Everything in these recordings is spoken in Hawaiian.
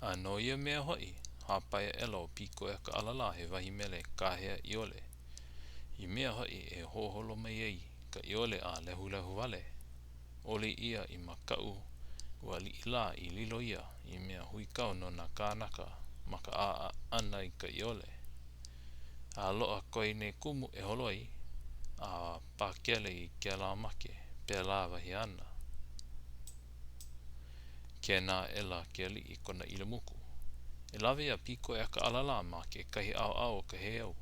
A no ia mea hoʻi, hāpai aʻela ʻo Pīkoʻoakaʻalalā he wahi mele kāhea ʻiole, i mea hoʻi e hoholo mai ai ka ʻiole a lehulehu wale ʻole ia i makaʻu ua aliʻi lā i lilo ia i mea huikau no nā kānaka ma ka ʻaʻa ʻana i ka ʻiole. A loaʻa koe nei kumu e holo ai, a pakele i kēlā make, pēlā wahi āna. Kēnā aʻela ke aliʻi i kona ʻīlāmuku. E lawe iā Pīkoʻoakaʻalalā ma kekahi ʻaoʻao o ka heiau.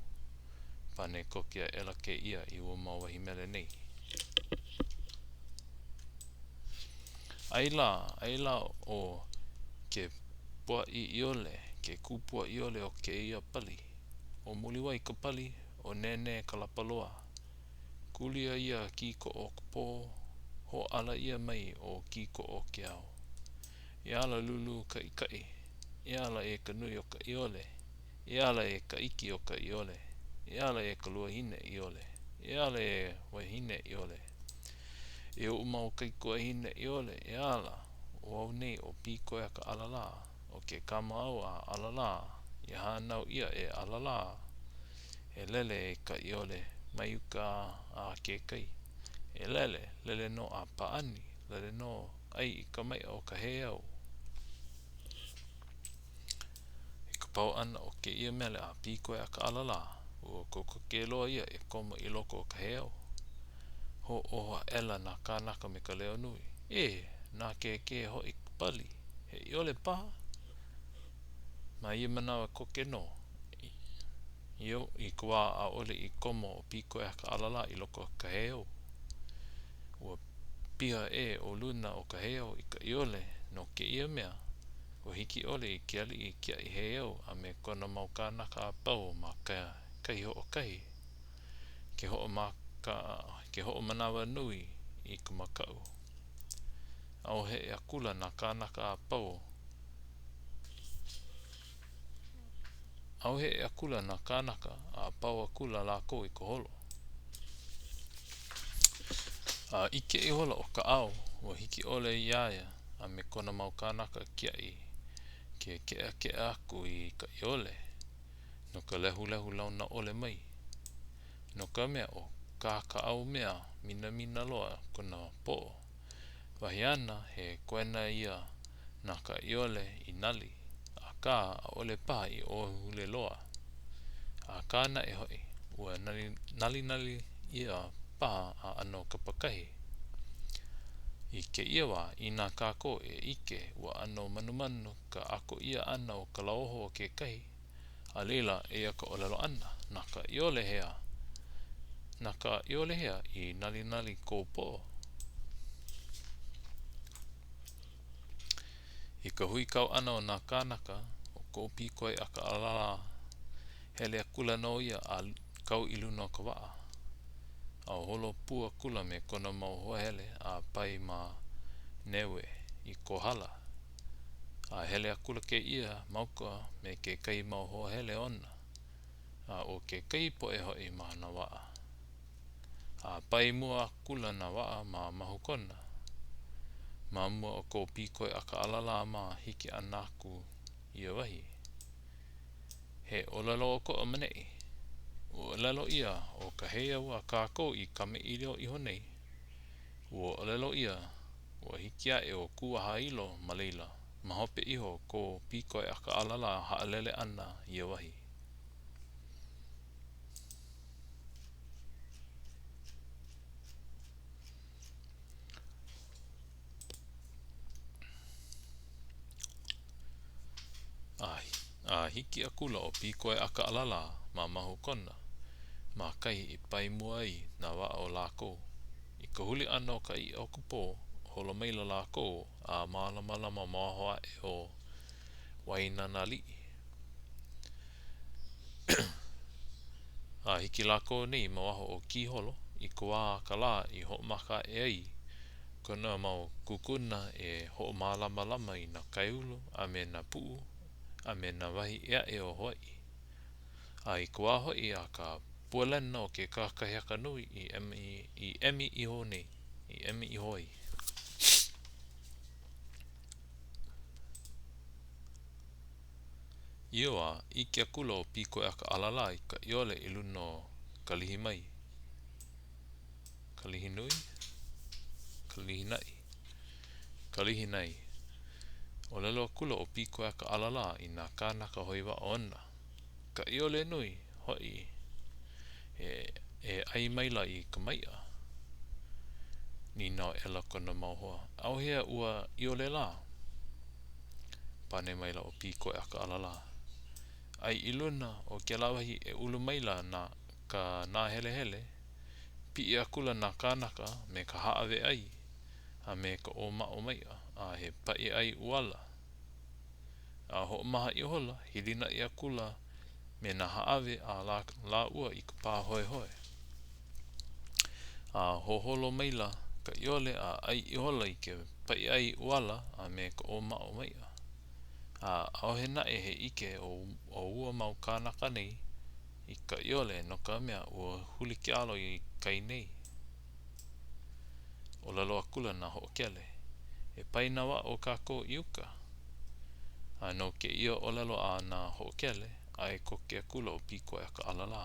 Pane koke aʻela kēia i ua mau wahi mele nei. Ai lā, ai lā ʻo ke puaʻi ʻiole, ke kupua ʻiole o kēia pali. ʻO Muliwai ka pali, ʻo Nēnē ka lapa loa. Kūlia ia kīkoʻo o ka pō, hōʻala ʻia mai ʻo kīkoʻo o ke ao. E ala lūlū kaʻikaʻi, e ala e ka nui o ka ʻiole, e ala e ka iki o ka ʻiole, e ala e ka luahine ʻiole, e ala e wahine ʻiole. E oʻu mau kaikuahine ʻiole, e ala, ʻo au nei ʻo Pīkoʻoakaʻalalā, ʻo ke kama au a ʻAlalā, i hānau ʻia e ʻAlalā. E lele e ka ʻiole mai uka a ke kai. E lele, lele nō a pāʻani, lele nō ʻai i ka maiʻa o ka heiau. I ka pau ʻana o kēia mele a Pīkoʻoakaʻalalā, ua kokoke loa ia e komo i loko o ka heiau. Hoʻōho aʻela nā kānaka me ka leo nui, Ē! Nākēkē hoʻi ka pali! He ʻiole paha? Ma ia manawa koke nō, i ka wā ʻaʻole i komo ʻo Pīkoʻoakaʻalalā i loko o ka heiau, ua piha ʻē ʻo luna o ka heiau i ka ʻiole no kēia mea, ua hiki ʻole i ke aliʻi kiaʻi heiau a me kona mau kānaka a pau ma kahi hoʻokahi ke hoʻomaka ke hoʻomanawanui i ka makaʻu. ʻAuheʻe akula nā kānaka a pau. ʻAuheʻe akula nā kānaka, a pau akula lākou i ka holo. A ʻike ihola ʻo Kaʻao, ua hiki ʻole iā ia a me kona mau kānaka kiaʻi ke keʻakeʻa aku i ka ʻiole no ka lehulehu launa ʻole mai. No ka mea, ʻo kā Kaʻao mea minamina loa kona poʻo. Wahi āna, he koena ia na ka ʻiole i nali, akā ʻaʻole paha i ʻōhule loa. Akā naʻe hoʻi, ua nalinali ʻia paha a ʻano kapakahi. I kēia wā, inā kākou e ʻike ua ʻano manumanu ka ʻako ʻia ʻana o ka lauoho o kekahi, A laila, eia ka ʻōlelo ʻana, na ka ʻiole hea? Na ka ʻiole hea i nalinali kou poʻo? I ka huikau ʻana o nā kānaka, ʻo ko Pīkoʻoakaʻalalā, hele akula nō ia a kau i luna o ka waʻa. A holo pū akula me kona mau hoa hele a pae ma Neue i Kohala. A hele akula kēia ma uka me kekahi mau hoa hele ona, a ʻo kekahi poʻe hoʻi ma nā waʻa. A pae mua akula nā waʻa ma Mahukona. Ma mua o ko Pīkoʻoakaʻalalā mā hiki ʻana aku i ia wahi. He ʻōlelo ʻokoʻa maneʻi. Ua ʻōlelo ʻia ʻo ka heiau a kākou i kamaʻilio iho nei, ua ʻōlelo ʻia, Ua hiki aʻe ʻo Kūahailo ma laila, ma hope iho o ko Pīkoʻoakaʻalalā haʻalele ʻana i ia wahi. A hiki akula ʻo Pīkoʻoakaʻalalā ma Mahukona, ma kahi i pae mua ai nā waʻa o lākou. I ka huli ʻana o ka iʻa o ka pō, holo maila lākou a mālamalama ma waho aʻe o Wānanaliʻi. A hiki lākou nei ma waho o Kīholo i ka wā a ka lā i hoʻomaka aʻe ai kona mau kukuna e hoʻomālamalama i nā kaiāulu a me nā puʻu a me nā wahi ʻē aʻe o Hawaiʻi. A i ka wā hoʻi a ka pualena o ke kakahiaka nui i emi, i emi iho nei, i emi iho ai. Ia wā, ʻike akula ʻo Pīkoʻoakaʻalalā i ka ʻiole i luna o ka lihi mai. Ka lihi nui? Ka lihi naʻi? Ka lihi nai. ʻŌlelo akula ʻo Pīkoʻoakaʻalalā i nā kānaka hoi waʻa ona, Ka ʻiole nui, hoʻi, e, e ʻai maila i ka maiʻa. Nīnau aʻela kona mau hoa, ʻAuhea ua ʻiole lā? Pane maila ʻo Pīkoʻoakaʻalalā, ʻAi i luna o kēlā wahi e ulu maila nā ka nāhelehele, piʻi akula nā kānaka me ka hāʻawe ʻai, a me ka ʻōmaʻo maiʻa, a he paʻiʻai ʻuala. A hoʻomaha ihola, hilinaʻi akula me nā hāʻawe a lāua i ka pāhoehoe. A hoholo maila ka ʻiole a ʻai ihola i ke paʻiʻai ʻuala a me ka ʻōmaʻo maiʻa. A ʻaʻohe naʻe he ʻike o ua mau kānaka nei i ka ʻiole no ka mea, ua huli ke alo i kai nei. ʻŌlelo akula nā hoʻokele, E pae nā waʻa o kākou i uka. A no kēia ʻōlelo a nā hoʻokele, ʻae koke akula ʻo Pīkoʻoakaʻalalā.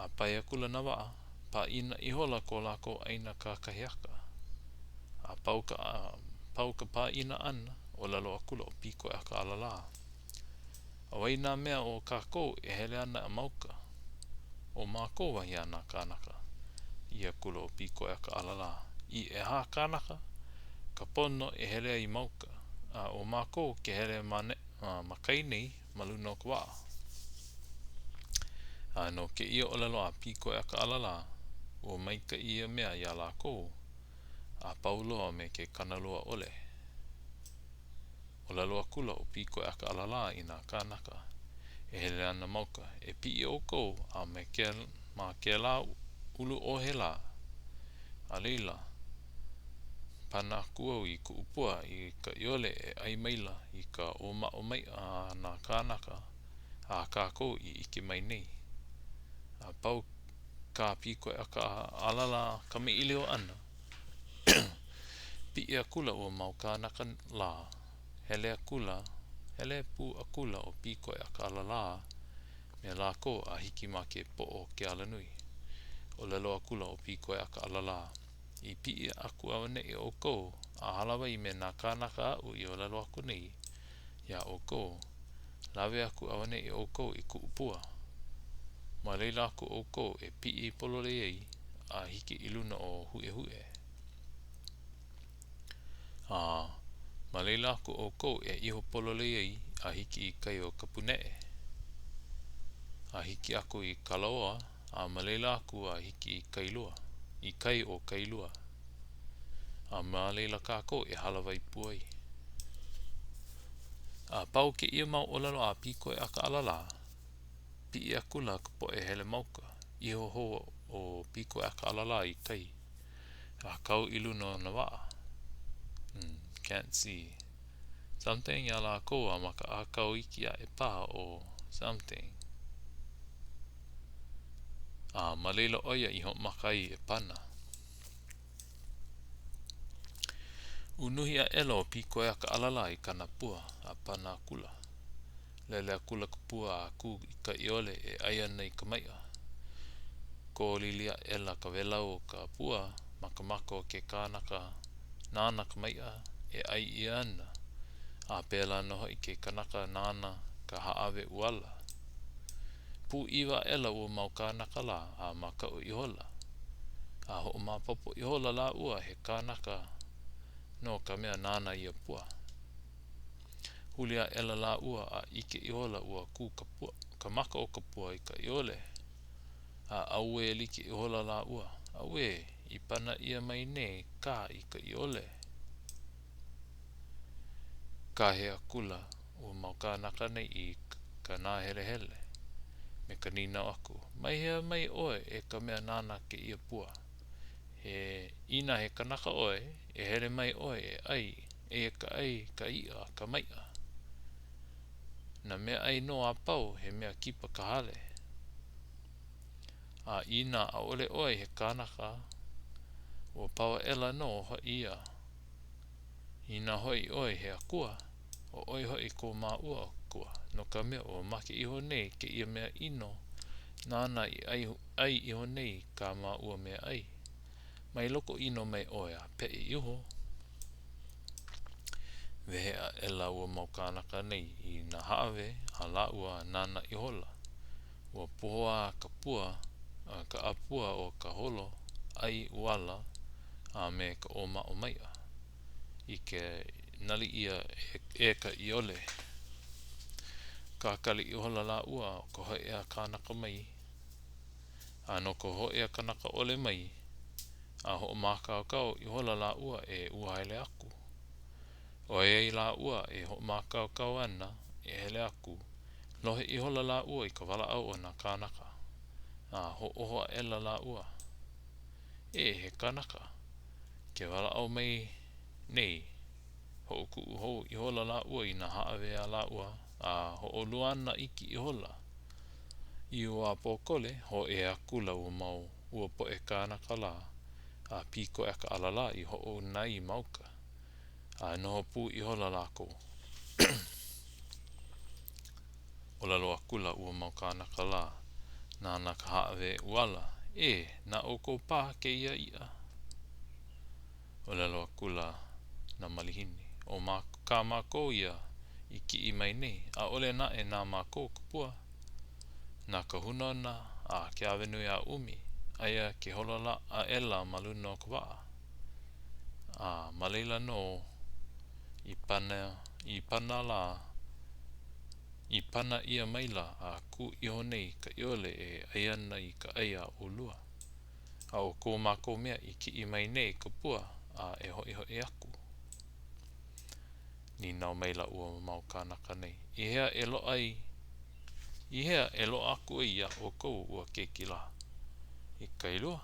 A pae akula nā waʻa, pāʻina ihola ko lākou ʻaina kakahiaka. A pau ka, pau ka pāʻina ʻana, ʻōlelo akula ʻo Pīkoʻoakaʻalalā, ʻO wai nā mea o kākou e hele ana ma uka? ʻO mākou, wahi a nā kānaka. ʻĪ akula ʻo Pīkoʻoakaʻalalā, I ʻehā kānaka ka pono e hele ai ma uka, a ʻo mākou ke hele ma, ma kai nei ma luna o ka waʻa. A no kēia ʻōlelo a Pīkoʻoakaʻalalā, ua maikaʻi ia mea iā lākou a pau loa me ke kānalua ʻole. ʻŌlelo akula ʻo Pīkoʻoakaʻalalā i nā kānaka e hele ana ma uka, E piʻi ʻoukou a me ke, ma kēlā ulu ʻohe lā. A laila, pana aku au i kuʻu pua i ka ʻiole e ʻai maila i ka ʻōmaʻo maiʻa a nā kānaka a kākou i ʻike mai nei. A pau kā Pīkoʻoakaʻalalā kamaʻilio ʻana, Piʻi akula ua mau kānaka lā, hele akula, hele pū akula ʻo Pīkoʻoakaʻalalā me lākou a hiki ma ke poʻo o ke alanui. ʻŌlelo akula ʻo Pīkoʻoakaʻalalā, I piʻi aku auaneʻi ʻoukou a hālāwai me nā kānaka aʻu i ʻōlelo aku nei iā ʻoukou, lawe aku auaneʻi ʻoukou i kuʻu pua. Ma laila aku ʻoukou e piʻi pololei ai a hiki i luna o Huʻehuʻe. A ma laila aku ʻoukou e iho pololei ai a hiki i kai o Kapuneʻe. A hiki aku i Kalaoa, a ma laila aku a hiki i Kailua, i kai o Kailua. A ma laila kākou e hālāwai pū ai. A pau kēia mau ʻōlelo a Pīkoʻoakaʻalalā, piʻi akula ka poʻe hele ma uka, iho hou ʻo Pīkoʻoakaʻalalā i kai, a kau i luna o nā waʻa. Hmm, can't see. Something iā lākou a ma ka ʻākau iki aʻe paha o something. A ma laila ʻo ia i hoʻomaka ai e pana. Unuhi aʻela ʻo Pīkoʻoakaʻalalā i kāna pua a pana akula. Lele akula ka pua a kū i ka ʻiole e ʻai ana i ka maiʻa. Kōlili aʻela ka wēlau o ka pua ma ka maka o ke kanaka nāna ka maiʻa e ʻai ʻia ana, a pēlā nō hoʻi ke kanaka nāna ka hāʻawe ʻuala. Pūʻiwa aʻela ua mau kānaka lā a makaʻu ihola. A hoʻomaopopo ihola lāua he kanaka nō ka mea nāna ia pua. Huli aʻela lāua a ʻike ihola ua kū ka pua, ka maka o ka pua i ka ʻiole. A ʻauē like ihola lāua. Auē, i pana ʻia mai nei kā i ka ʻiole. Kāhea akula ua mau kānaka nei i ka nāhelehele me ka nīnau aku, Mai hea mai ʻoe e ka mea nāna kēia pua? He, inā he kanaka ʻoe, e hele mai ʻoe e ʻai, eia ka ʻai, ka iʻa, ka maiʻa. Nā meaʻai nō a pau he mea kipa ka hale. A inā ʻaʻole ʻoe he kanaka, ua pau aʻela nō hoʻi ia. Inā hoʻi ʻoe he akua. ʻO ʻoe hoʻi ko māua akua, no ka mea, ua make iho nei kēia mea ʻino nāna i ʻai iho nei i kā māua meaʻai. Mai loko ʻino mai ʻoe a peʻe iho. Wehe aʻela ua mau kānaka nei i nā haʻawe a lāua a nānā ihola. Ua pohō ka pua, ka ʻāpua o ka holo ʻai ʻuala a me ka ʻōmaʻo maiʻa i ke nali ʻia e ka ʻiole. Kakali ihola lāua o ka hōʻea kanaka mai, a no ka hōʻea kanaka ʻole mai, a hoʻomākaukau ihola lāua e uhaele aku. ʻOiai lāua e hoʻomākaukau ana e hele aku, lohe ihola lāua i ka walaʻau o nā kānaka, a hoʻōho aʻela lāua, Ē, he kanaka ke walaʻau mai nei. Hoʻokuʻu hou ihola lāua i nā haʻawe a lāua, a hoʻoluana iki ihola. I wā pōkole, hōʻea akula ua mau ua poʻe kānaka lā a Pīkoʻekaʻalalā i hoʻouna ai ma uka, a noho pū ihola lākou. ʻŌlelo akula ua mau kānaka lā nāna ka haʻawe ʻuala, Ē, na ʻoukou paha kēia iʻa? ʻŌlelo akula nā malihini, ʻO kā mākou ia i kiʻi mai nei, ʻaʻole naʻe na mākou ka pua. Na ka hūnōna a Keawenuiaʻumi, aia ke holo aʻela ma luna o ka waʻa. A ma laila nō i pana, i pana lā, i pana ʻia maila a kū iho nei ka ʻiole e ʻai ana i ka ʻai a ʻolua. A ʻo ko mākou mea i kiʻi mai nei ka pua a e hoʻihoʻi aku. Nīnau maila ua mau kānaka nei, I hea e loaʻa ai, i hea e loaʻa aku ai iā ʻoukou ua keiki lā? I Kailua,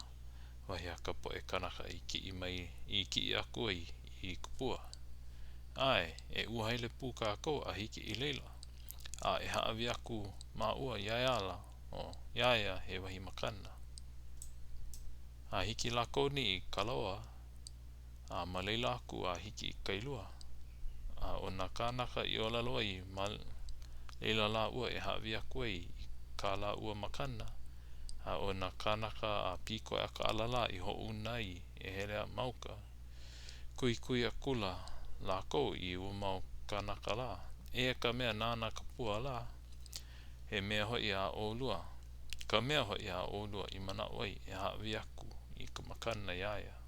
wahi a ka poʻe kānaka i kiʻi mai, i kiʻi aku ai i ka pua. ʻAe, e uhaele pū kākou a hiki i laila, a e hāʻawi aku māua iā ia ala, iā ia he wahi makana. A hiki lākou nei i Kalaoa, a ma laila aku a hiki i Kailua. A ʻo nā kānaka i ʻōlelo ai ma laila lāua e hāʻawi aku ai i kā lāua makana, a ʻo nā kānaka a Pīkoʻekaʻalalā i hoʻouna ai e hele a ma uka, kuhikuhi akula lākou i ua mau kānaka lā, Eia ka mea nāna ka pua lā, he mea hoʻi a ʻolua, ka mea hoʻi a ʻolua i manaʻo ai e hāʻawi aku i ka makana iā ia.